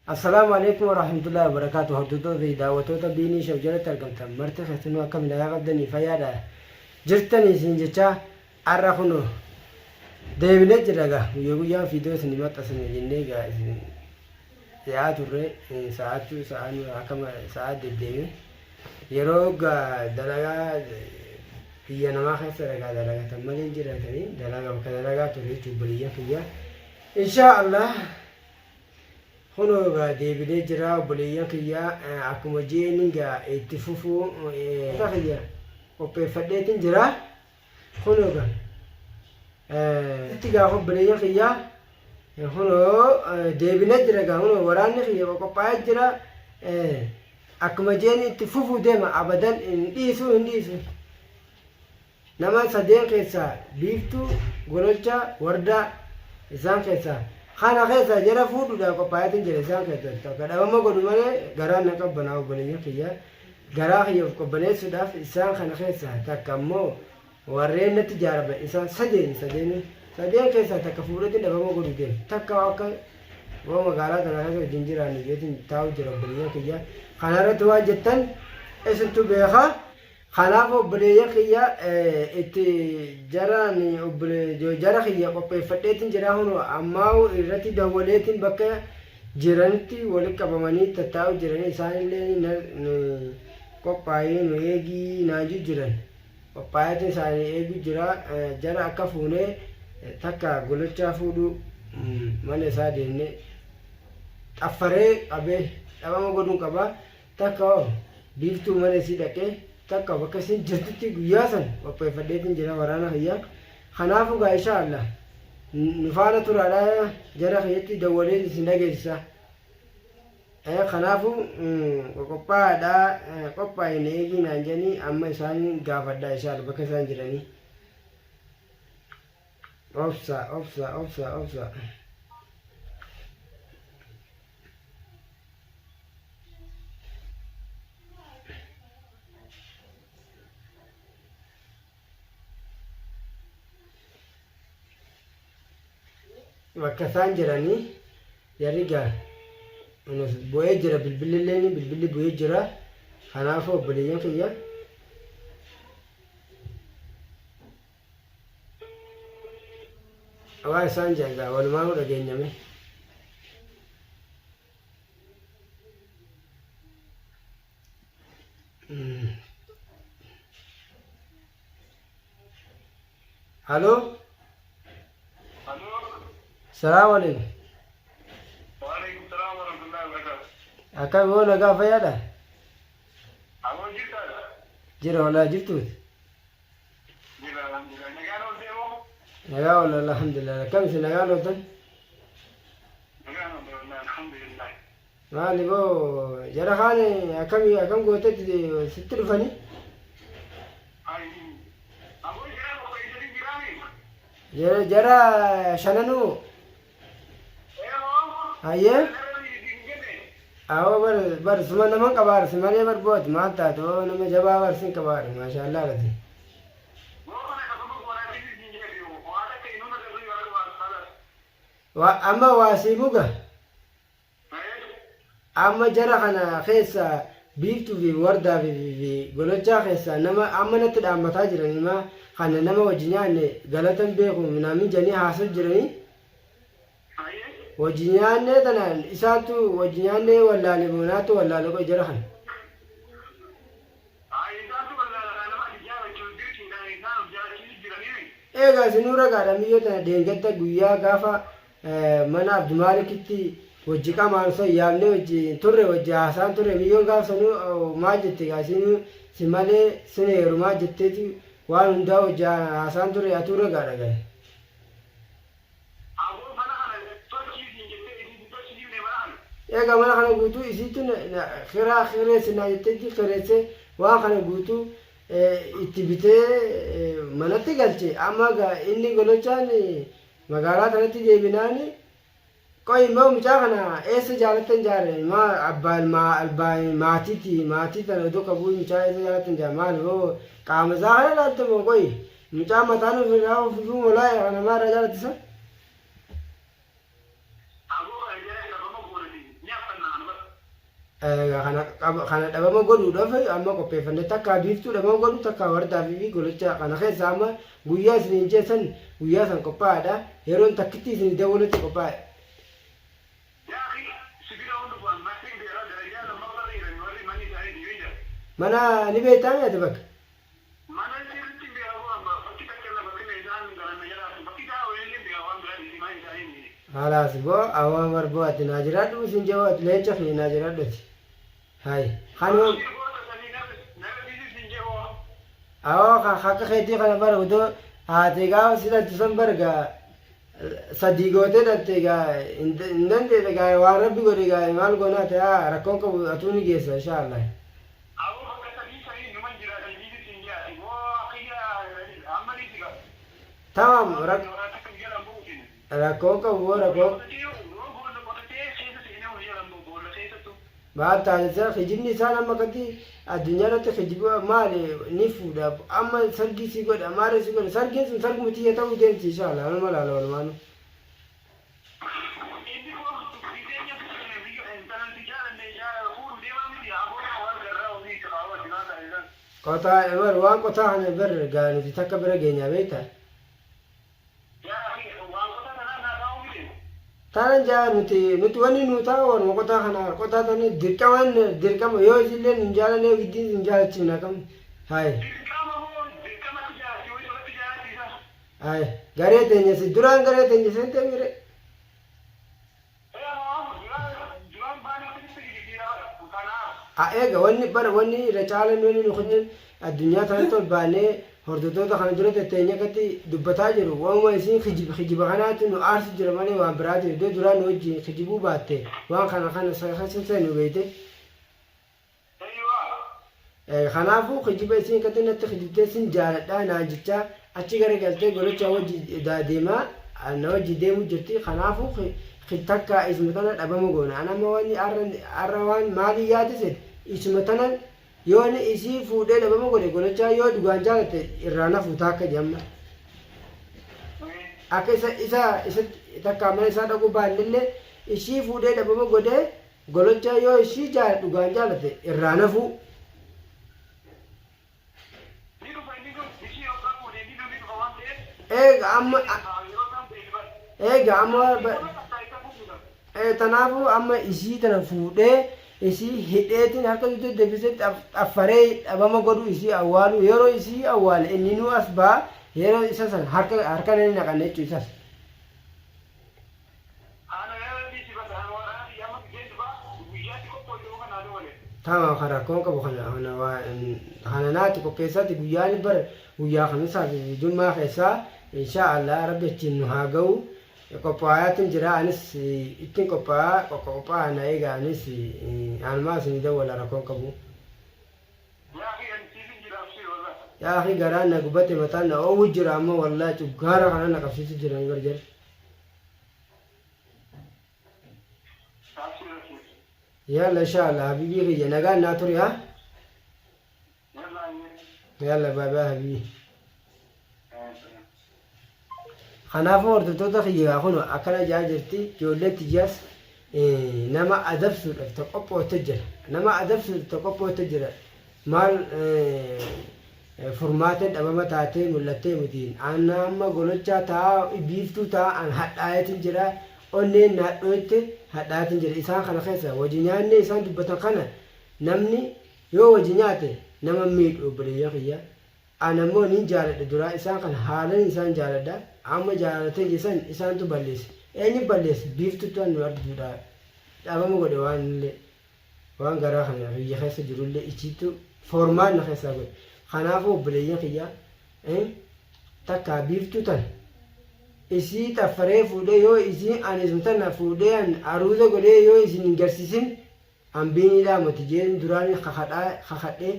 Assalaamu Aleeykum Warahmatullaahi Wabarakaatuh Hordoftoota fi daawwattoota Biinii Show jalatti argamtan marti keessanuu akkami nagaa qabdanii fayyaadha jirtanii isin jechaa har'a kunoo deebinee jirra egaa guyyaa guyyaan viidiyoo isin maxxansine jennee egaa isin dhiyaa turre sa'aatu sa'aan akkama sa'aa deddeeme yeroo gaa dalagaa biyya namaa keessa dhagaa dalagatan malee hin jiraatanii dalagaa bakka dalagaa ture jechuun obboleeyyan kiyya inshaa Allah. Kunoo egaa deebinee jira obboleeyyan kiyya akkuma je'een egaa itti fufuu kiyya qopheeffadheetin jira. Kunoo egaa itti gaafa obboleeyyan kiyya kunoo deebinee jira egaa kunoo waraanni kiyya qophaa'ee jira. Akkuma je'een itti fufuu deema abadan hin dhiisu hin dhiisu. Nama sadeen keessaa Biiftuu, Gololchaa, Wardaa isaan keessaa kana keessaa jara fuudhuudhaaf qophaa'eetiin jira isaan keessaa takka dhabama godhu malee garaan na qabbanaa obboleeyyan kiyya garaa kiyya of qabbaneessuudhaaf isaan kana keessaa takka ammoo warreen natti jaaraman isaan sadeen sadeenu sadeen keessaa takka fuudheetiin dhabama godhu deema takka akka yoo magaalaa tana keessa wajjin jiraannu jeetiin taa'u jira obboleeyyan kiyya kana irratti waan jettan isintu beekaa. Kanaaf obboleeyyan kiyya itti jaraan jara kiyya qopheeffadheetiin jira kunoo ammaa'u irratti dawwaleetiin bakka jiranitti walitti qabamanii tattaa'u jiranii isaanillee qophaa'ii nu eegii naanju jiran qophaa'eetiin isaanii eegu jira jara akka fuunee takka golochaa fuudhuu mana isaa deemnee xaffaree qabee dhabama godhuun qaba. Takka hoo Biiftuu mana isii dhaqee takka bakka isiin jirtutti guyyaa san qopheeffadheetiin jira waraana kiyya. Kanaafuu gaa inshaa Allah nu faana turaadha jara kiyyatti dawwaleen isin dhageessisa. Kanaafuu qophaa'aadha qophaa'i na eegii naan jedhanii amma isaan gaafadha inshaa Allah bakka isaan jiranii. Obsa obsa obsa obsa. Bakka isaan jiranii jarri gaa bu'ee jira bilbilli illee bilbilli bu'ee jira kanaafuu obboleeyyan kiyya Waan isaan jedhan gaa walumaanuu dhageenyame. Haloo. Salaamu alaikum. Waalaikum salaam warahmatullahi wabarakatuh. Akkam yoo nagaa fayyaadha? Aboo jirtaa? Jira walaa jirtuuti. Jira alhamdulillah. Nagaan ooltee moo? Nagaa walla alhamdulillah. Akkam isin nagaan ooltan? Nagaan oolte wallahi alhamdulillah. Maali boo jara kaan akkami akkam gootetti sitti dhufanii? Ay. Aboo jara qopheessanii jiraani? Jara jara shananuu Eemoo? hayyee Gara siin jenne. awoo bar bar suma naman qabaar si malee bar booti maal taate oo nama jabaa bar sin qabaar maashaallah lati. Boo kana qabama goonaa siin jenne. Waan akka inuma darbii waan waan. Waa amma waa sii muga. Amma jara kana keessa Biiftuu fi Wardaa fi fi Gololchaa keessaa nama amma natti dhaammataa jiran ilmaa kana nama wajji nyaanne galata hin beeku minaamin jedhanii haasa'u jiranii wajji nyaannee tana isaantu wajji nyaannee wallaale moo naattu wallaale qoy jara kana. Eegaa isinuu ragaadha miyyoo tana deengadda guyyaa gaafa mana Abdumaalikitti wajji qamaan san yaamnee wajji turre wajji haasaan turre miyyoon gaaf sanuu maal jette egaa isinuu si malee sin heerumaa jetteeti waan hundaa wajji haasaan turre atuu ragaadha gahe. Aboo mana kana tolchii siin jettee isiin si tolchisiifne mana kana. Egaa mana kana guutuu isiitu kiraa kireesse naa jetteetti kireesse waan kana guutuu itti bitee manatti galche amma egaa inni gololchaan magaalaa tanatti deebinaani qoy immoo mucaa kana eessa jaalattan jaare maa abbaa ilmaa albaa maatiiti maatii tana odoo qabuu mucaa eessa jaalattan jaare maal hoo qaama isaa kana laalte moo qoy mucaa mataan ofirraa ofifuu molaa kana maa irraa jaalattisa Aboo kana jara dhabama goonati ni haftan Kana kana dhabama godhuudhaaf amma qopheeffanne takkaa biiftuu dhabama godhu takkaa wardaa fi golocha kana keessa amma guyyaa isiniin jeessan guyyaa san qophaa'aadha. Yeroon takkitti isin dawwalutti qophaa'e. Yaa akhi si bira hon dhufu an masin beera darajaa lammaffaa irra jirani warri manni isaanii deemee jira. Mana ni beektaa mi ati bakka? Mana sirriitti hin beeka boo amma bakki takka irra bakki na isaan galan na jalaa bakki isaa wayillee hin beeka waan biraa dhiisi mana isaanii ni. Halaas boo awwa mar boo ati naa jiraadhu isin jawoo ati leenca kiyya naa jiraadhu ati. Hay kanuma Abshir goota sanii na dhiisi isin jawoo. Awoo ka akka keetii kana bara odoo haati gaafa si dhaltu san bara gaa sadii gootee dhalte gaa hin dandeete gaa waan rabbi godhe gaa maal goonaa ta'aa rakkoon qabu atuu ni geessa inshaa Allah. Aboo bakka sadii sanii numan jira san dhiisi siin jee ati boo kiyya amma dhiisi gaa. Tamam Waan rak waa takka si jalaan bu'uutiin. rakkoon qabu boo Boolla rakkoon qotatee yoo boolla qotatee keessa seenee ol jalaan bu'u boolla keessattuu. Maal taasisa kijibni isaan amma akkatti addunyaa irratti kijiba maali ni fuudha amma sargii si godha maali si godha sargiin sun sarguma tiyya ta'uu deemti inshallah anuma laala walumaanu. Inni kun jireenya fi biyya intalan si jaalanne fuudhu deemaa miti aboo waan garraa ofii itti kaawwati maal taasisan. Qotaa bar waan qotaa kana bar gaa nuti takka bira geenyaa beektaa. Yaa akhi waan qotaa tanaa naa taa'uu miti. Taanan jaa nuti nuti wanni nuu taa'u warma qotaa kana qotaa tana dirqamaan dirqama yoo isillee nun jaalanne giddiin sin jaalachiifna akkam hayi. Dirqama moo dirqamatti jaalatti wayii tolatti jaalatti isa. Hayi garee teenya si duraan garee teenya seentee mire. Duraan baanee akkasitti jijjiiraa bara kanaaf. A eega wanni bara wanni irra caalan wanni nu kennan addunyaa tanatti ol baanee hordoftoota kana dura tetteenye akkatti dubbataa jiru waanuma isiin kijib kijiba kanaatti nu aarsu jira malee waan biraati iddoo duraa nu wajjin kijibuu baatte waan kana kana keessa seenu beeyte. Kanaafuu kijiba isiin akkatti natti kijibtee sin jaaladhaa naan jechaa achi gara galtee golochaa wajji deemaa na wajji deemuu jirti. Kanaafuu takka isuma tana dhabama goona. An amma wanni arra waan maalii yaade seete isuma tana yoo inni isii fuudhee dhabama godhe golochaa yoo dhugaan jaalatte irraa na fuutaa akka jedhe amma. Akka isa isa isa takka mana isaa dhaquu baannellee ishii fuudhee dhabama godhee Gololchaa yoo ishii jaala dhugaan jaalate irraa hin hafuu. Ni dhufa inni kun ishii hoggaa fuudhe inni ni dhufa waan ta'eef Eega amma yeroo isaan beeku bara. Eega amma Nama takkaa isa fuudhuudha. Tanaafuu amma isii tana fuudhee isii hidheetiin harka dugda deebisee xaffaree dhabama godhuu isii awwaaluu yeroo isii awwaale inninuu as ba'a yeroo isa san harka harka ni naqanne jechuu isas. Ana yaa rabbii si basa ana waraana kiyya amma fideen dhufa guyyaatti qophooyte moo kanaa dawale. Tamam kan rakkoon qabu kana kana waa kana naatti qopheessaatti guyyaan bar guyyaa kamisaa fi jummaa keessaa insha Allah rabbi achiin nu haa ga'u qophaa'aatiin jira anis ittiin qophaa'aa qophaa'aa na eega anis anumaa isin dawwala rakkoon qabu. Yaa akhi ani siifin jira abshir wallah. Yaa akhi garaan na gubate mataan na oowwu jira amma wallahi cuggaara kana na qabsiisu jiran bar jarri. Abshir abshir. Yalla inshallah habibii kiyya nagaan naa turi ha. Yalla ayyee. Yalla bye bye habibii. Kanaafuu hordoftoota kiyya kun akkana jaa jirti ijoolleen tiyyaas nama adabsuudhaaf ta qophootte jira. Nama adabsuudhaaf ta qophootte jira. Maal furmaateen dhabama taatee mul'attee miti. Ana amma golochaa taa biiftuu taa an hadhaayetin jira. Onneen na hadhooyte hadhaayetin jira. Isaan kana keessa wajji nyaannee isaan dubbatan kana namni yoo wajji nyaate nama miidhu obboleeyyan kiyya. An ammoo nin jaaladha duraa isaan kana haalan isaan jaaladha amma jaalala teenya san isaantu balleesse eenyu balleesse biiftuttu an nu arduudha dhabama godhe waan illee waan garaa kana kiyya keessa jirullee ichiittu foormaan na keessaa godhe kanaafuu obboleeyyan kiyya takkaa biiftuu tana isii xaffaree fuudhee yoo isii ani isuma tana fuudhee an aruuza godhee yoo isin hin garsiisin an biiniidhaa moti jeen duraan kakadhaa kakadhee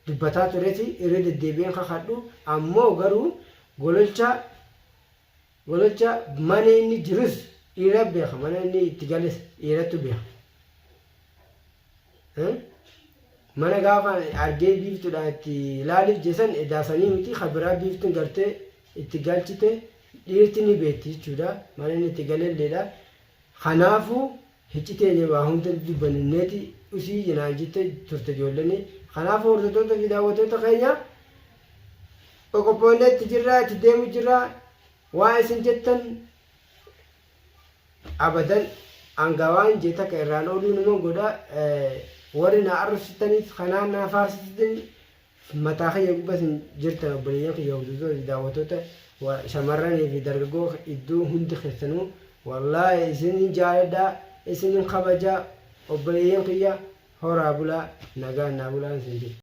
dubbataa tureti irra deddeebi'een kakadhu ammoo garuu gololcha gololcha mana inni jirus dhiira beeka mana inni itti gales dhiirattu beeka. Mana gaafa argee biiftuudhaan itti ilaaliif jesan edaasanii miti kabiraa biiftuun gartee itti galchite dhiirti ni beekti jechuudha mana inni itti galelleedha. Kanaafuu Hicciteenya waa hunda dubbanneeti usii jenaan jette turte ijoolleni. Kanaaf hordoftoota fi daawwattoota keenya, qoqophoonne itti jirra, itti deemu jirra. Waan isin jettan abadan hanga waan jee takka irraan ooluu numa godha. Warri na arrabsitanis, kanaan na faarsitanii, mataa kiyya gubbaa isin jirtan. Obboleeyyan kiyya, hordoftoota fi daawwattoota, shamarranii fi dargaggoo iddoo hundi keessanuu, wallaahi isin jaaladha, isin kabaja. Obboleeyyan kiyya, horaa bulaa, nagaan naa bulaa isin jecha.